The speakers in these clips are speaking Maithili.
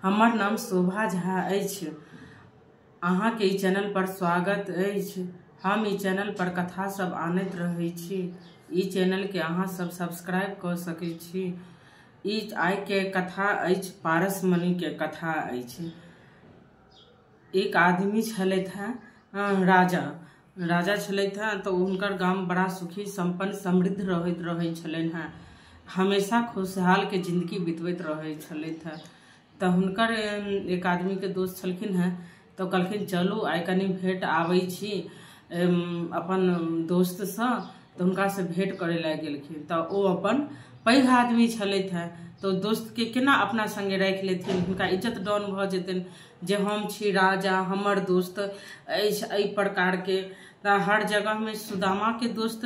हमर नाम शोभा झा अछि। अहाँके ई चैनल पर स्वागत अछि। हम ई चैनल पर कथा सब आनैत रहै छी। ई चैनलके अहाँ सब सब्सक्राइब कऽ सकै छी। ई आइके कथा अछि, पारसमणिके कथा अछि। एक आदमी छलथि हेँ राजा। राजा छलथि हेँ तऽ हुनकर गाम बड़ा सुखी सम्पन्न समृद्ध रहैत रहै छलनि हेँ। हमेशा खुशहालके जिन्दगी बितबैत रहै छलथि हेँ। तऽ हुनकर एक आदमीके दोस्त छलखिन हेँ, तऽ कहलखिन चलू आइ कनि भेँट आबै छी अपन दोस्तसँ। तऽ हुनकासँ भेँट करै लए गेलखिन। तऽ ओ अपन पैघ आदमी छलथि हेँ, तऽ दोस्तके केना अपना सङ्गे राखि लेथिन, हुनका इज्जत डाउन भऽ जेतनि जे हम छी राजा, हमर दोस्त अछि एहि प्रकारके। तऽ हर जगहमे सुदामाके दोस्त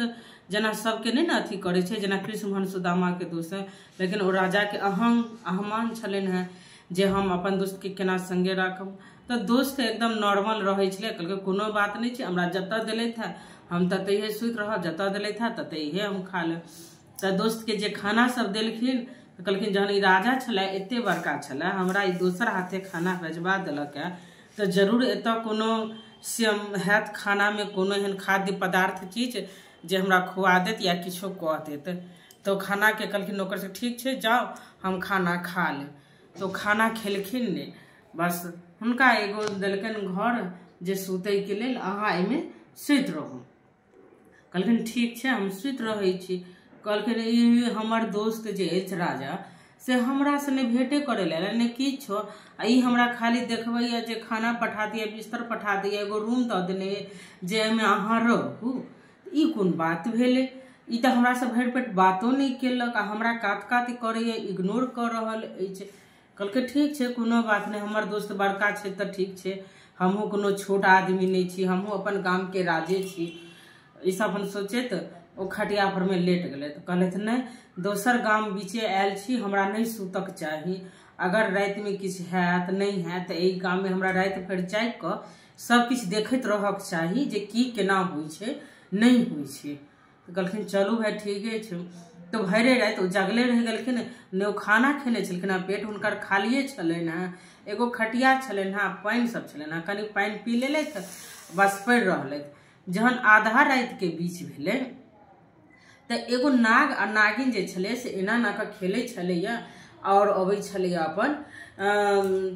जेना सबके नहि ने अथी करै छै, जेना कृष्ण भगवान सुदामाके दोस्त, लेकिन ओ राजाके अहमान छलनि हेँ जे हम अपन दोस्तके केना सङ्गे राखब। तऽ दोस्त एकदम नॉर्मल रहै छलै, कहलकै कोनो बात नहि छै, हमरा जतऽ देलथि हेँ हम ततहिए सुति रहब, जतऽ देलथि हेँ ततहिए हम खा लेब। तऽ दोस्तके जे खाना सब देलखिन, तऽ कहलखिन जहन ई राजा छलै, एते बड़का छलै, हमरा ई दोसर हाथे खाना भेजबा देलक हेँ, तऽ जरूर एतऽ कोनो हैत खानामे कोनो एहन खाद्य पदार्थ चीज जे हमरा खुआ देत या किछो कऽ देत। तऽ खानाके कहलखिन नौकर से ठीक छै जाउ हम खाना खा लेब। तऽ खाना खेलखिन नहि, बस हुनका एगो देलकनि घर जे सुतैके लेल, अहाँ एहिमे सुति रहू। कहलखिन ठीक छै हम सुति रहै छी। कहलखिन ई हमर दोस्त जे अछि राजा से हमरासँ नहि भेँटे करै लए नहि किछो, आ ई हमरा खाली देखबैए जे खाना पठा दैए, बिस्तर पठा दैए, एगो रूम दऽ देने जे एहिमे अहाँ रहू। ई कोन बात भेलै, ई तऽ हमरासँ भरि पेट बातो नहि केलक आ हमरा कात कात करैए, इग्नोर कऽ रहल अछि। कहलकै ठीक छै कोनो बात नहि, हमर दोस्त बड़का छै तऽ ठीक छै, हमहूँ कोनो छोट आदमी नहि छी, हमहूँ अपन गामके राजे छी। ईसब अपन सोचैत ओ खटिया पर मे लेट गेलै। तऽ कहलथि नहि, दोसर गाम बीचे आयल छी, हमरा नहि सुतक चाही, अगर रातिमे किछु हैत नहि हैत तऽ एहि गाममे हमरा राति भरि जागि कऽ सब किछु देखैत रहक चाही जे की केना होइ छै नहि होइ छै। तऽ कहलखिन चलू भाय ठीके छै। तऽ भरि राति ओ जगले रहि गेलखिन, नहि ओ खाना खेने छलखिन हेँ, पेट हुनकर खालिए छलनि हेँ, एगो खटिया छलनि हेँ, पानि सब छलनि हेँ, कनि पानि पी लेलथि बस पड़ि रहलथि। जहन आधा रातिके बीच भेलै तऽ एगो नाग आ नागिन जे छलै से एना एना कऽ खेलै छलैए आओर अबै छलैए अपन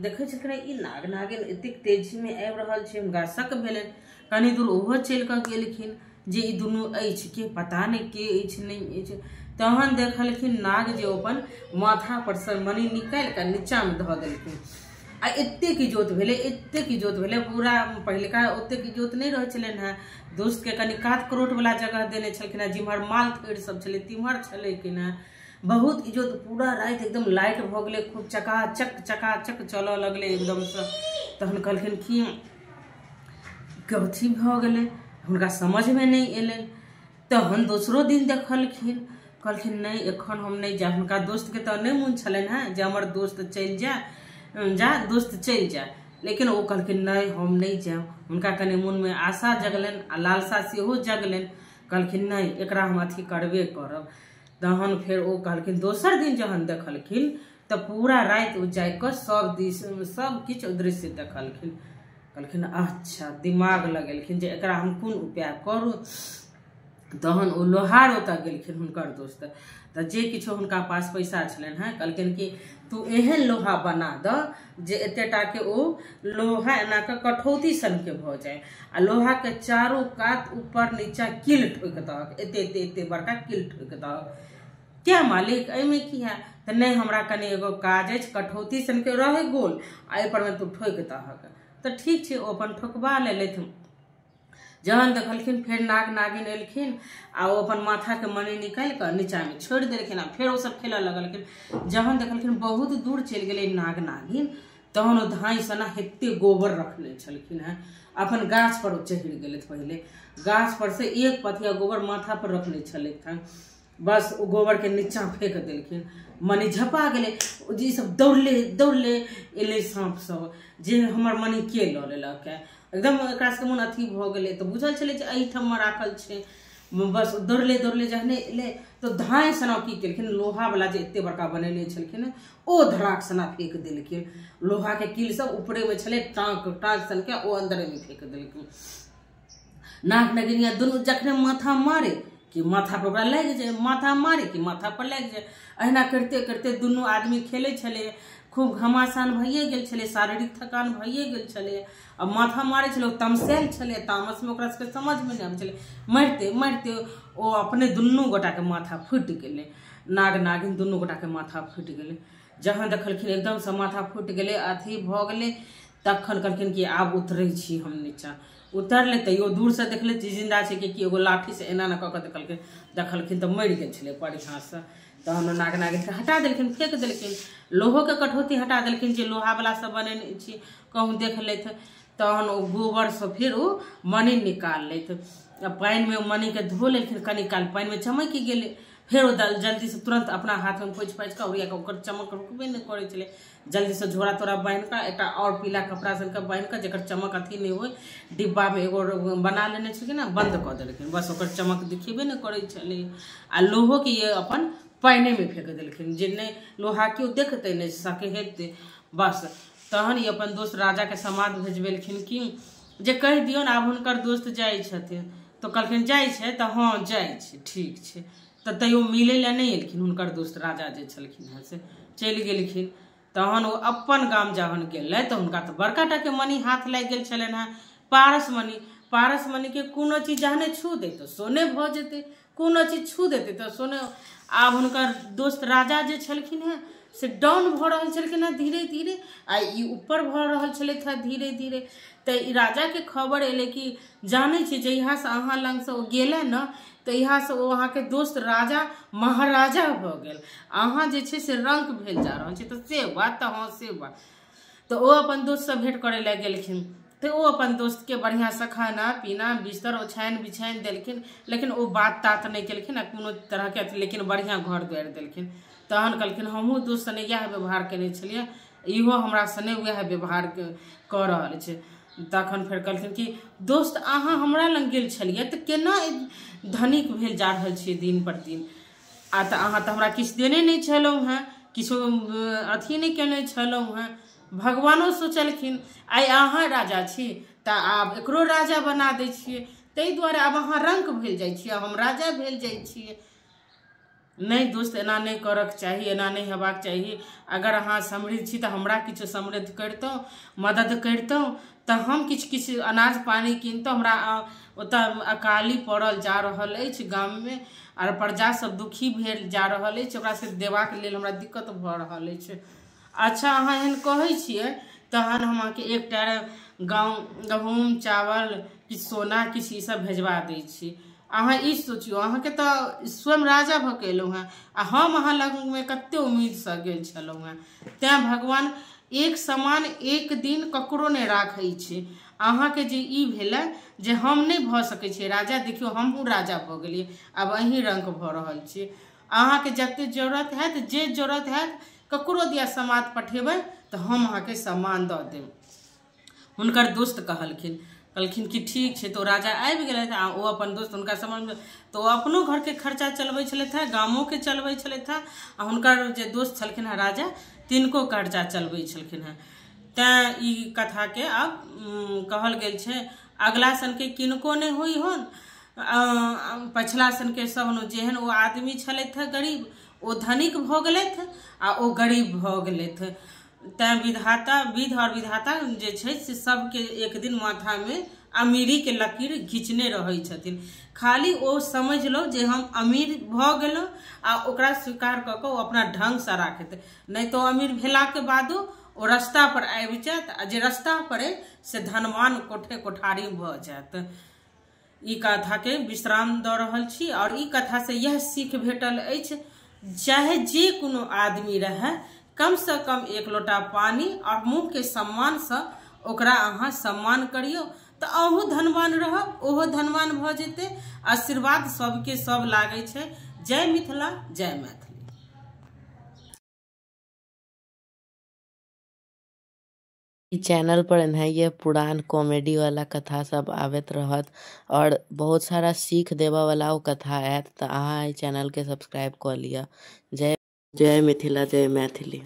देखै छलखिन ई नाग नागिन एतेक तेजीमे आबि रहल छै। हुनका शक भेलनि, कनि दूर ओहो चलि कऽ गेलखिन जे ई दुनू अछि के, पता नहि के अछि नहि अछि। तहन देखलखिन नाग जे अपन माथा पर से मणि निकालि कऽ नीचाँमे धऽ देलखिन आ एतेक इजोत भेलै, एतेक इजोत भेलै, पूरा पहिलका ओतेक इजोत नहि रहै छलनि हेँ। दोस्तके कनि कात करोटवला जगह देने छलखिन हेँ, जिम्हर माल थैर सब छलै तिम्हर छलखिन हेँ। बहुत इजोत, पूरा राति एकदम लाइट भऽ गेलै, खूब चकाचक चकाचक चलऽ लगलै एकदमसँ। तहन कहलखिन कि कथी भऽ गेलै, हुनका समझमे नहि एलनि। तहन दोसरो दिन देखलखिन, कहलखिन नहि एखन हम नहि जायब। हुनका दोस्तके तऽ नहि मोन छलनि हेँ जे हमर दोस्त चलि जाय, जा दोस्त चलि जाय, लेकिन ओ कहलखिन नहि हम नहि जायब। हुनका कनि मोनमे आशा जगलनि आ लालसा सेहो जगलनि, कहलखिन नहि एकरा हम अथी करबे करब। तहन फेर ओ कहलखिन दोसर दिन जहन देखलखिन तऽ पूरा राति ओ जाइकऽ सब दिस सब किछु दृश्य देखलखिन। कहलखिन अच्छा, दिमाग लगेलखिन जे एकरा हम कोन उपाय करू। तहन ओ लोहार ओतऽ गेलखिन हुनकर दोस्त, तऽ जे किछो हुनका पास पैसा छलनि हेँ, कहलखिन कि तू एहन लोहा बना दऽ जे एते टाके ओ लोहा एना कऽ कठौती सनके भऽ जाय आ लोहाके चारू कात ऊपर नीचा कील ठोकि दहक, एते एते एते बड़का कील ठोकि दहक। क्या मालिक एहिमे की है? तऽ नहि हमरा कनि एगो काज अछि, कठौती सनके रहै गोल आ एहिपर मे तू ठोकि दहक। तऽ ठीक छै, ओ अपन ठोकबा लेलथि। जहन देखलखिन फेर नाग नागिन एलखिन आ ओ अपन माथाके मणि निकालि कऽ नीचाँमे छोड़ि देलखिन आ फेर ओसब खेलऽ लगलखिन। जहन देखलखिन बहुत दूर चलि गेलै नाग नागिन, तहन ओ धाँइ सना एते गोबर रखने छलखिन हेँ, अपन गाछ पर ओ चढ़ि गेलथि। पहिले गाछ पर से एक पथिया गोबर माथा पर रखने छलथि हेँ, बस ओ गोबरके नीचाँ फेंक देलखिन, मणि झपा गेलै। जे सब दौड़ले दौड़ले एलै साँप सब जे हमर मणि के लऽ लेलक, एकदम एकरा सबके मोन अथी भऽ गेलै। तऽ बुझल छलै जे एहिठाम राखल छै। बस दौड़ले दौड़ले जहने एलै तऽ धाँइ सना की केलखिन, लोहावला जे एते बड़का बनेने छलखिन ओ धड़ाक सना फेक देलखिन। लोहाके कील सब ऊपरेमे छलै, टाँक टाँक सनके ओ अन्दरेमे फेक देलखिन। नाग नगिनिया दुनू जखने माथा मारे कि माथा पर ओकरा लागि जाय, माथा मारे कि माथा पर लागि जाय। अहिना करिते करिते दुनू आदमी खेलै छलै, खूब घमासान भइए गेल छलै, शारीरिक थकान भइए गेल छलै। आ माथा मारै छलै, ओ तमसायल छलै, तामसमे ओकरा सबके समझमे नहि आबै छलै। मारिते मारिते ओ अपने दुनू गोटाके माथा फूटि गेलै, नाग नागिन दुनू गोटाके माथा फूटि गेलै। जहाँ देखलखिन एकदमसँ माथा फूटि गेलै, अथी भऽ गेलै, तखन कहलखिन कि आब उतरै छी हम नीचाँ। उतरलै तैयो दूरसँ देखलै जिन्दा छै कि एगो लाठीसँ एना एना कऽ कऽ देखलखिन, देखलखिन तऽ मरि गेल छलै बढ़िआँसँ। तहन नाग नागिनके हटा देलखिन, फेक देलखिन, लोहोके कटौती हटा देलखिन जे लोहावला सब बनेने छी, कहूँ देख लैथ। तहन ओ गोबरसँ फेर ओ मणि निकाल लैथ, पानिमे मणिके धो लेलखिन, कनी काल पानिमे चमकि गेलै। फेर ओ जल्दीसँ तुरन्त अपना हाथमे पोछि पाछि कऽ ओरिया कऽ, ओकर चमक रुकबे नहि करै छलै, जल्दीसँ झोरा तोरा बान्हि कऽ एकटा आओर पीला कपड़ा सनके बान्हि कऽ जकर चमक अथी नहि होइ, डिब्बामे एगो बना लेने छलखिन आ बन्द कऽ देलखिन, बस ओकर चमक दिखेबे नहि करै छलै। आ लोहोके ये अपन पानिमे फेक देलखिन जे नहि लोहा केओ देखतै नहि सके हेतै, बस। तहन ई अपन दोस्त राजाके समाद भेजबेलखिन कि जे कहि दियौन आब हुनकर दोस्त जाइ छथिन। तऽ कहलखिन जाइ छै तऽ हँ जाइ छै, ठीक छै। तऽ तैयो मिलै लए नहि एलखिन हुनकर दोस्त राजा जे छलखिन हेँ से चलि गेलखिन। तहन ओ अपन गाम जहन गेलै तऽ हुनका तऽ बड़का टाके मणि हाथ लागि गेल छलनि हेँ, पारस मणि। पारस मणिके कोनो चीज जहने छू दै तऽ सोने भऽ जेतै, कोनो चीज छू देतै तऽ सोने। आब हुनकर दोस्त राजा जे छलखिन हेँ से डाउन भऽ रहल छलखिन हेँ धीरे धीरे, आ ई ऊपर भऽ रहल छलथि हेँ धीरे धीरे। तऽ ई राजाके खबर एलै कि जानै छी जहियासँ अहाँ लगसँ ओ गेलै ने तहियासँ ओ अहाँके दोस्त राजा महाराजा भऽ गेल, अहाँ जे छै से रंक भेल जा रहल छै। तऽ से बात, तऽ हँ से बात। तऽ ओ अपन दोस्तसँ भेँट करै लए गेलखिन, तऽ ओ अपन दोस्तके बढ़िआँसँ खाना पीना बिस्तर ओछानि बिछानि देलखिन, लेकिन ओ बात तात नहि केलखिन आ कोनो तरहके अथी, लेकिन बढ़िआँ घर दुआरि देलखिन। तहन कहलखिन हमहूँ दोस्त सने इएह व्यवहार केने छलियै, इहो हमरा सने वएह व्यवहार कऽ रहल छै। तखन फेर कहलखिन कि दोस्त अहाँ हमरा लग गेल छलियै तऽ केना धनिक भेल जा रहल छियै दिन पर दिन, आ तऽ अहाँ तऽ हमरा किछु देने नहि छलहुँ हेँ, किछु अथी नहि केने छलहुँ हेँ। भगवानो सोचलखिन आइ अहाँ राजा छी तऽ आब एकरो राजा बना दै छियै, ताहि दुआरे आब अहाँ रंक भेल जाइ छियै, हम राजा भेल जाइ छियै। नहि दोस्त एना नहि करऽके चाही, एना नहि हेबाक चाही। अगर अहाँ समृद्ध छी तऽ हमरा किछु समृद्ध करितहुँ, मदद करितहुँ तऽ हम किछु किछु अनाज पानि किनतहुँ। हमरा ओतऽ अकाली पड़ल जा रहल अछि गाममे, आर प्रजा सब दुखी भेल जा रहल अछि, ओकरा से देबाक लेल हमरा दिक्कत भऽ रहल अछि। अच्छा अहाँ एहन कहै छियै तहन हम अहाँके एकटा गहूँम चावल किछु सोना किछु ईसब भेजबा दै छी। अहाँ ई सोचियौ, अहाँके तऽ स्वयं राजा भऽ के एलहुँ हेँ आ हम अहाँ लगमे कते उम्मीदसँ गेल छलहुँ हेँ। तैँ भगवान एक समान एक दिन ककरो नहि राखै छै। अहाँके जे ई भेलै जे हम नहि भऽ सकै छियै राजा, देखियौ हमहूँ राजा भऽ गेलियै, आब अहीं रंक भऽ रहल छी। अहाँके जते जरूरत हैत, जे जरूरत हैत, ककरो दिया समाद पठेबै तऽ हम अहाँके सामान दऽ देब। हुनकर दोस्त कहलखिन, कहलखिन कि ठीक छै। तऽ ओ राजा आबि गेलथि आ ओ अपन दोस्त हुनका समझ, तऽ ओ अपनो घरके खर्चा चलबै छलथि हेँ, गामोके चलबै छलथि हेँ, आ हुनकर जे दोस्त छलखिन हेँ राजा तिनको खर्चा चलबै छलखिन हेँ। तैँ ई कथाके आब कहल गेल छै अगला सनके किनको नहि होइ होन, पछिला सनके सब जेहन ओ आदमी छलथि हेँ गरीब, ओ धनिक भऽ गेलथि आ ओ गरीब भऽ गेलथि। तैँ विधाता, विध और विधाता जे छै से सबके एक दिन माथामे अमीरीके लकीर घिचने रहै छथिन। खाली ओ समझ लो जे हम अमीर भऽ गेलहुँ आ ओकरा स्वीकार कऽ कऽ ओ अपना ढङ्गसँ राखैत, नहि तऽ अमीर भेलाके बादो ओ रास्ता पर आबि जायत आ जे रास्ता पर अइ से धनवान कोठे कोठारी भऽ जायत। ई कथाके विश्राम दऽ रहल छी और ई कथासँ इएह सीख भेटल अछि, चाहे जे कोनो आदमी रहए, कमसँ कम एक लोटा पानी और मुँहके सम्मानसँ ओकरा अहाँ सम्मान करियौ तऽ अहूँ धनवान रहब, ओहो धनवान भऽ जेतै। आशीर्वाद सबके सब लागै छै। जय मिथिला, जय मैथिली। इ चैनल पर एनाहिये पुरान कॉमेडी वाला कथा सब आबैत रहत और बहुत सारा सीख देबा वाला उ कथा आयत त आहां ए चैनल के सब्सक्राइब क लिया। जय जय मिथिला, जय मैथिली।